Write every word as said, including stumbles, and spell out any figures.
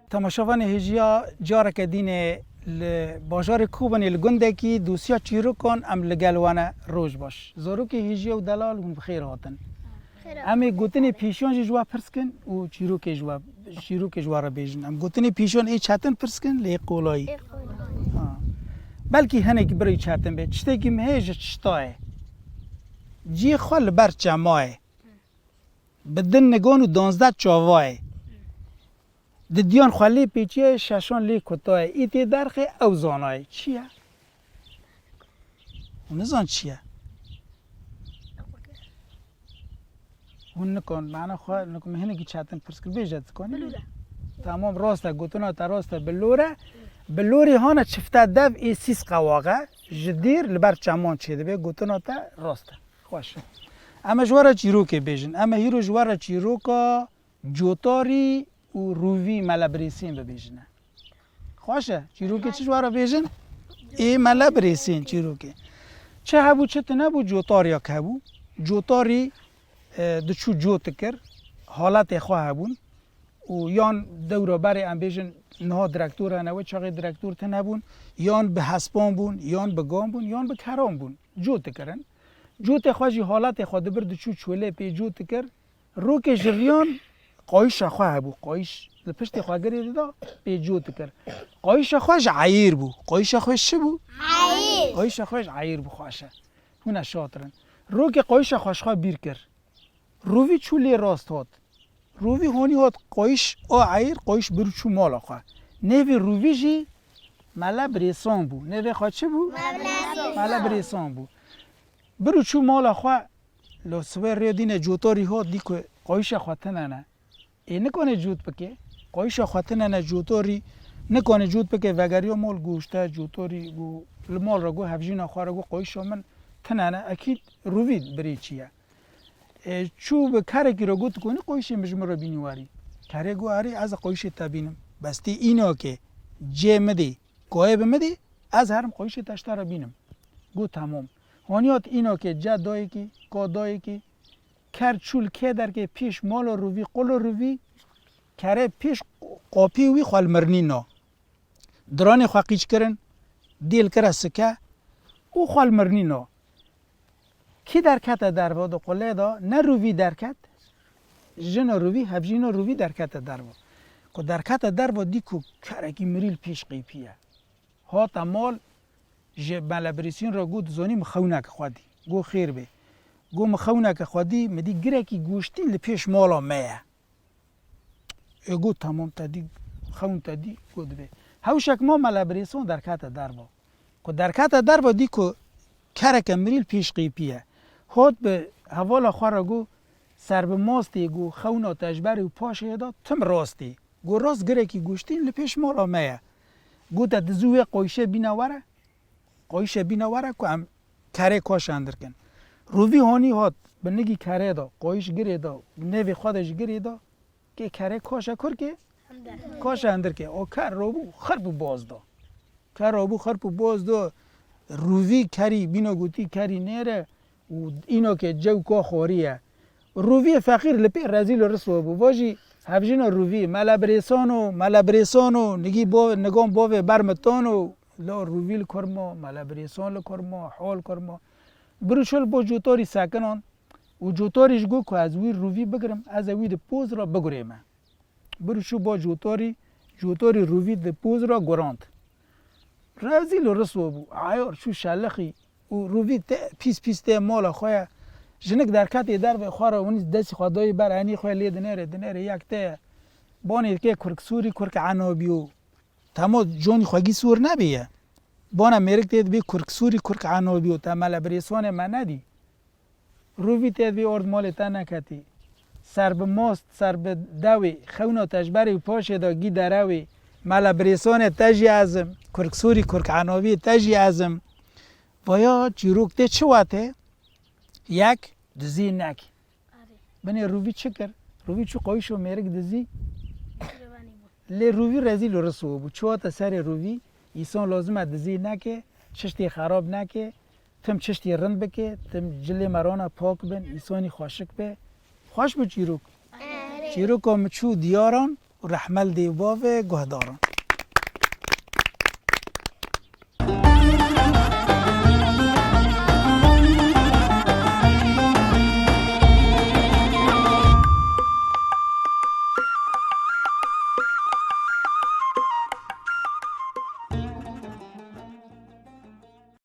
Temaşevanê hêjiya careke dînê li bajarê Kobanê li gundekî dosya çîrokan em li gel wan e. Roj baş. Zarokê hêjiya û delal hûn bi xêr hatin. Em ê gotinê pêşiyan jî ji we pirs kin û çîrokê ji we, çîrokê ji we re bêjin. Em gotinê pêşiyan ê çetin pirs kin lê ê qolayî. Ha. Belkî hinek birî çetin be. Tiştekî min heye ji çita ye. Ciyê xwe li ber çema ye. Bi din nigan û danzdeh çava ye. Didiyan xwe lê pêçiye, şeşan lê kuta ye. Î tê derxê ew zana ye. Çi ye? Hûn nizan çi ye? Hûn nikon, mana xwe nikon, min hinekî çetin pirs kir. Bêje dikonî. Bilûre. Tamam, rast e, gotina te rast e, bilûre. Bilûrê hane çifte dev ê sîs qewaxe. Ji dîr li ber çeman çêdibe, gotina te rast e. Xweş e. Em ê ji we re çîrokê bêjin. Em ê hîro ji we re çîroka Cotarî û Rûvî Mele Birêsîn bibêjine. Xweş e, çîrokê çi ji we re bêjin? Ê Mele Birêsîn çîrokê. Çi hebû, çi tune bû, Cotarî ya hebû. Cotarî, e, diçû cot dikir, haletê xwe hebûn. Û yan dewra berê, em bêjin, niha direktor hene, wê çaxê direktor tune bûn, yan bi hespan bûn, yan bi gan bûn, yan bi keran bûn. Cot dikirin. Cotê xwe jî, haletê xwe dibir, diçû çolê pê cot dikir. Rokê ji riyan qayişa xwe hebû. Qayîş li piştê xwe girê dida, pê cot dikir. Qayişa xwe ji eyîr bû. Qayişa xwe ji çi bû? Eyîr. Qayişa xwe ji eyîr bû, xweş e. Hûn e şatir in. Rokê qayişa xwe ji xwe bîr kir. Rûvî çû lê rast hat. Rûvî honî hat qayîş a eyîr, qayîş bir û çû mala xwe. Nêvê Rûvî jî Mele Birêsan bû. Nêvê xwe çi bû? Mele Birêsan. Mele Birêsan bû. Bir û çû mala xwe, lo sibê rê dîne Cotarî hat, dî ku qayîşa xwe tune ne. Ê nikane cot bike. Qayîşa xwe tune ne, Cotarî nikane cot bike, vegeriya mal, goşte Cotarî got, li mal re got, hevjîna xwe re got, qayîşa min tune ne, ekîd Rûvî birê çi ye. Ê, çû bi kerekî re got, konî qayîşê min ji min re bînî warî. Kerê got, erê, ez ê qayîşê te bînim. Bes tê înakê cê min dê, gayê bi min dê, ez herim qayîşê te ji te re bînim. Got, temam. Honî hat înakê ce dayekî, ka dayekî, ker çû li kê derkê, pêş mala Rûvî, qula Rûvî, kerê pêş qapî wî xwe li mirnî na. Diranê xwe qîç kirin, dêl kire sike û xwe li mirnî na. Kî derkete derve di qulê de? Ne Rûvî derket, jina Rûvî, hevjîna Rûvî derkete derve. Ku derkete derve, dî ku kerekî mirî li pêş qîpî ye. Hate mal, ji Mele Birêsîn re got, dizanî min xewneke xwe dî. Got, xêr be. Got, min xewneke xwe dî, min dî girekî goştîn li pêş mala me ye. Ê got, temam, te dî, xewn te dî, got, dibê. Hewşek ma, Mele Birêsan derkete derve. Ku derkete derve, dî ku kereke mirî li pêş qîpî ye. Hat bi hevala xwe re got, ser bi mastê, got, xewna te ji berê û paşê de tim rastê. Got, rast girekî goştîn li pêş mala me ye. Got, te dizû wê qayîşê bîne were. Qayîşê bîne were ku em kerê kaşe hindir kin. Rûvî honî hat, bi nigî kerê de, qayîş girê de, nêvê xwe de ji girê de, kê kerê kaşe kur kê? Kaşe hindir kê. O ker rabû xirp û baz da. Ker rabû xirp û baz da. Rûvî kerî bîna gotî, kerî nêre û îna ke cew ka xwarî ye. Rûvîyê feqîr li pê rezîl û riswa bû. Va jî hevjina Rûvî, Mele Birêsano, Mele Birêsano, nigî bo-, nigan bavê bermitano, la Rûvî li kur ma, Mele Birêsan li kur ma, hol kur ma. Bir û çil bo Cotarî sekinan û Cotarî ji got ku ez wî Rûvî bigirim, ez ê wî di poz re bigurême. Bir û çû ba Cotarî, Cotarî Rûvî di poz re gurand. Rezîl û riswa bû. Eyar çû şelixî û Rûvî te pîs pîs tê mala xwe ye. Jinik derketê dervê xwe re, winî destî xwe dayî ber enî xwe lê dinêre, dinêre yek te ye. Banê dikê kurk sûrî, kurk enabî yo. Tema canî xwe gî sor nebêye. Bana mêrik tê dibê kurk sûrî, kurk enabî yo. Te Mele Birêsanê me nedî. Rûvî tê divê ard malê te neketî. Ser bi mast, ser bi dewê, xewna te ji berê û paşê de gî derewê. Mele Birêsanê te jî ez im. Kurk sûrî, kurk enabî te jî ez im. Vaya çîrok tê çi wate? Yek, dizî nek. Binê Rûvî çi kir? Rûvî çû qayîş û mêrik dizî. Lê Rûvî rezîl û riswa bû. Çi wate serê Rûvî? Îsan lazim e dizî neke, çiştê xerab neke. Tim çiştî rind bike, tim cilê me rana pak bin, îsanî xweşik be. Xweş bû çîrok. Erê. Çîroka min çû diyaran, û rehmel dê û bavê guhdaran.